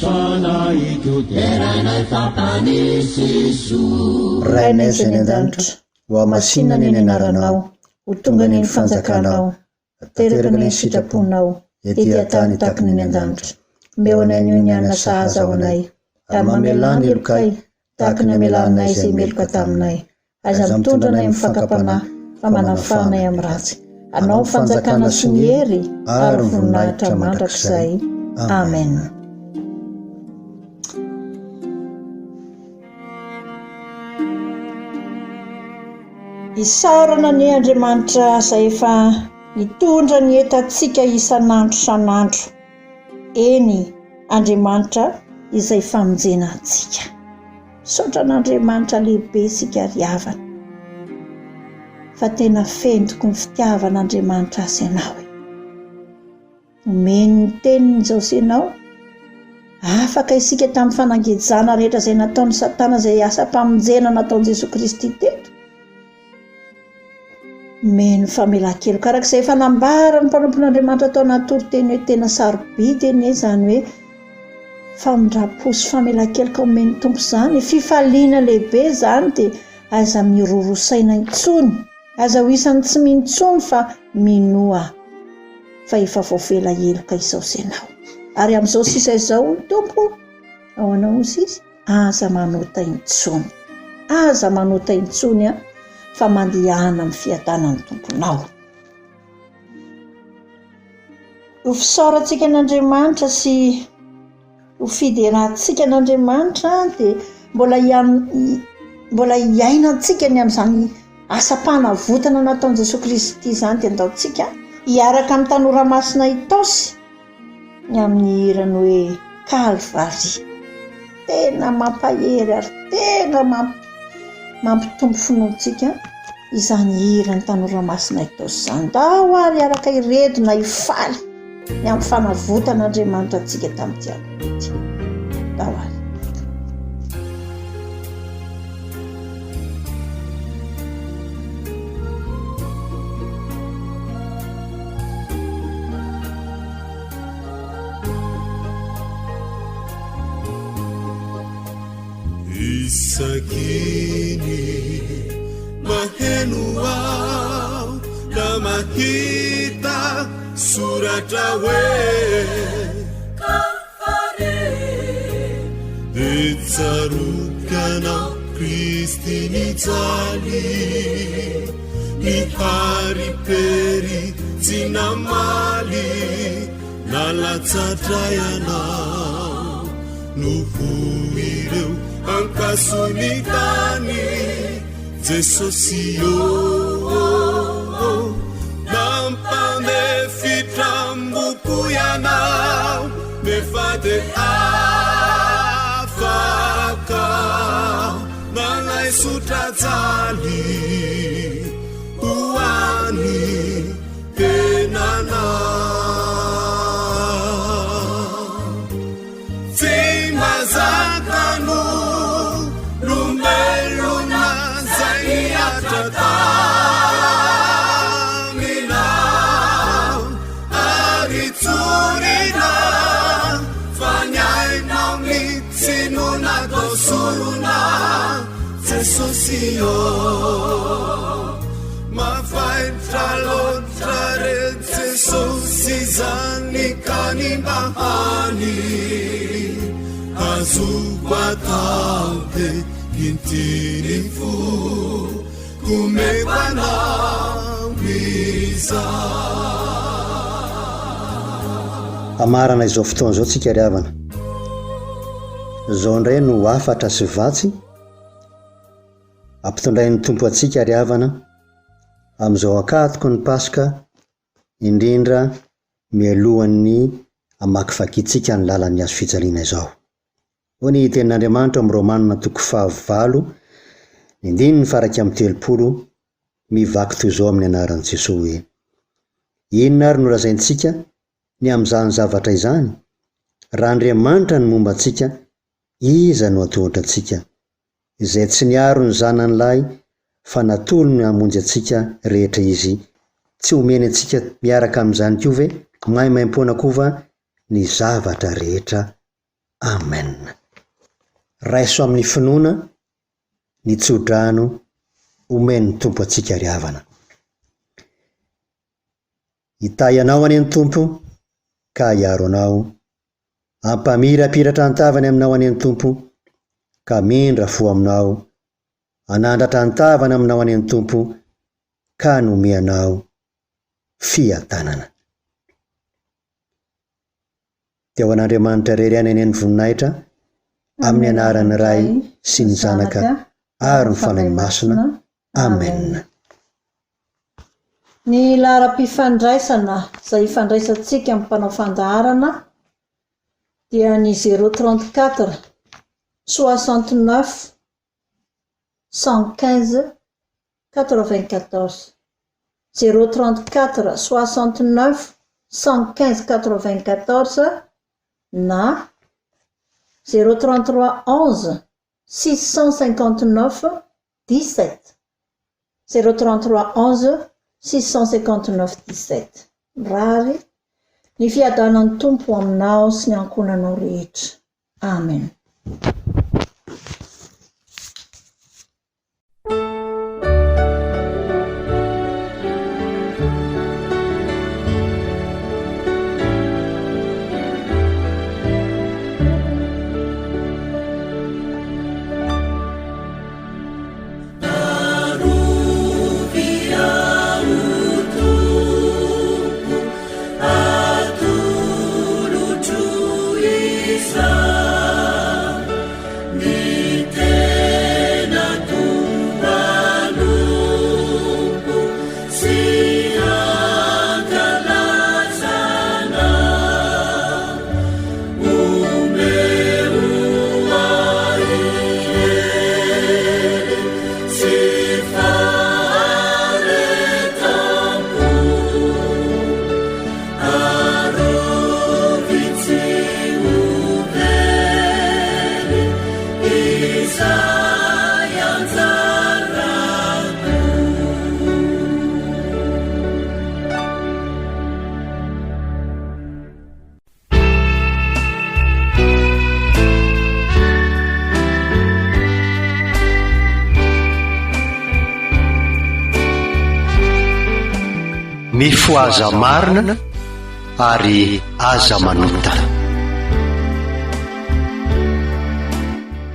Fanahiko. Derainay fa mpanisy soa. Rainay izay any an-danitra, ho hamasinina anie ny anaranao, ho tonga anie ny fanjakanao, Tanteraka anie ny sitraponao, ety an-tany tahaka ny any an-danitra. Omeo anay anio ny hanina sahaza ho anay, ary mamelà ny helokay, tahaka ny amelanay izay meloka taminay. Aza mitondra anay amin'ny fakam-panahy, fa manafaha anay amin'ny ratsy. Anao ny fanjakana sy ny hery ary ny voninahitra mandrakizay. Amen. Isaorana anie Andriamanitra izay efa nitondra ny entantsika isan'andro isan'andro. Eny, Andriamanitra izay famonjena antsika. Misaotra an'Andriamanitra lehibe isika ry havana. Fa tena feno tokoa ny fitiavan'Andriamanitra azy ianao e. Omeny ny teniny izao sy ianao. Afaka isika tamin'ny fanangejana rehetra izay nataon'i Satana izay asam-pamonjena nataon'i Jesoa Kristy teto. Omeny famelan-keloka araka izay efa nambaran'ny mpanompon'Andriamanitra tao anaty toriteny hoe tena sarobidy anie izany hoe famindram-po sy famelan-keloka omen'ny Tompo izany. Fifaliana lehibe izany dia aiza miroro saina intsony. Aza ho isan'ny tsy mino intsony fa minoa fa efa voavela heloka izao sy ianao. Ary amin'izao sisa izao hoy ny Tompo, ahoana hozy izy? Aza manota intsony. Aza manota intsony an, fa mandehana amin'ny fiadanan'ny Tomponao. Ho fisaorantsika an'Andriamanitra sy Ho fiderantsika an'Andriamanitra dia mbola mbola hiainantsika ny amin'izany asam-panavotana nataon'i Jesoa Kristy izany dia andaontsika hiaraka amin'ny tanora masina Itaosy ny amin'ny hirany hoe Kalvary. Tena mampahery ary tena mampitombo finoantsika izany hiran'ny tanora masina Itaosy izany. Ndao ary hiaraka hiredona hifaly. ny amin'ny fanavotan'Andriamanitra antsika tamin'ity andro ity. Ndao ary. Isakiny maheno aho na mahita Soratra hoe Kalvary Dia tsaroako ianao Kristy nijaly Niharipery tsy namaly Nalatsa-dra ianao Noho ireo ankason'ny tany Jesosy ô Nampandefitra ambopo ianao Nefa dia afaka Nanaisotra jaly Ho an'ny tenanao Tsy mba zakan'olombelona izay nihatra taminao ary tsorina fa ny ainao mihitsy no natao sorona Jesosy ô Mafaitra loatra re Jesosy izany ka ny mba hany azoko atao dia inty ny fo komeko anao izany. Hamarana izao fotoana izao tsika ry havana. Izao indray no hafatra sy vatsy Ampitondrain'ny Tompo antsika ry havana amin'izao ankatoky ny Paska indrindra mialohan'ny hamakivakintsika ny lalan'ny hazo fijaliana izao. Hoy ny tenin'Andriamanitra ao amin'ny Romana toko fahavalo ny andininy faha-31 mivaky toy izao amin'ny anaran'i Jesoa hoe, Inona ary no lazaintsika ny amin'izany zavatra izany? Raha Andriamanitra no momba antsika, iza no hatohatra antsika? Izay tsy niaro ny Zanany lahy fa natolony hamonjy antsika rehetra Izy, tsy homeny antsika miaraka amin'izany koa ve, maimaimpoana koa va, ny zavatra rehetra? Amen. Raiso amin'ny finoana ny tsodrano omen'ny Tompo antsika ry havana. Hitahy anao anie ny Tompo ka hiaro anao. Hampamirapiratra ny tavany aminao anie ny Tompo ka hamindra fo aminao. Hanandratra ny tavany aminao anie ny Tompo ka hanome anao fiadanana. Dia ho an'Andriamanitra irery ihany anie ny voninahitra, amin'ny anaran'ny Ray sy ny Zanaka ary ny Fanahy Masina. Amen. Ny laharam-pifandraisana izay ifandraisantsika amin'ny mpanao fandaharana dia ny zéro 34 69 115 94. Zéro 34 69 115 94 na zéro 33 11 659 17. 033 11 659 17. Mirary ny fiadanan'ny Tompo ho aminao sy ny ankohonanao rehetra. Amen. Mifohaza marina ary aza manota.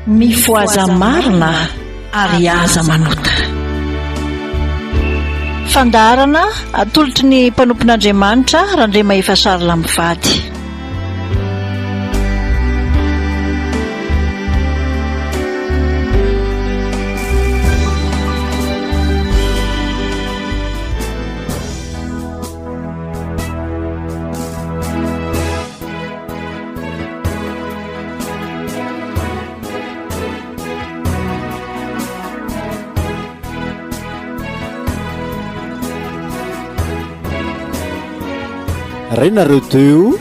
Mifohaza marina ary aza manota. Fandaharana atolotry ny mpanompon'Andriamanitra Randriamahefa Charles mivady. Renareo teo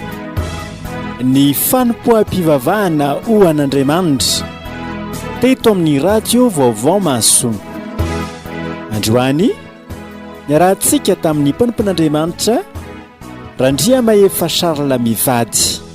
ny fanompoam-pivavahana ho an'Andriamanitra teto amin'ny radio Vaovao Mahasoa. Androany, niarahantsika tamin'ny mpanompon'Andriamanitra Randriamahefa Charles mivady.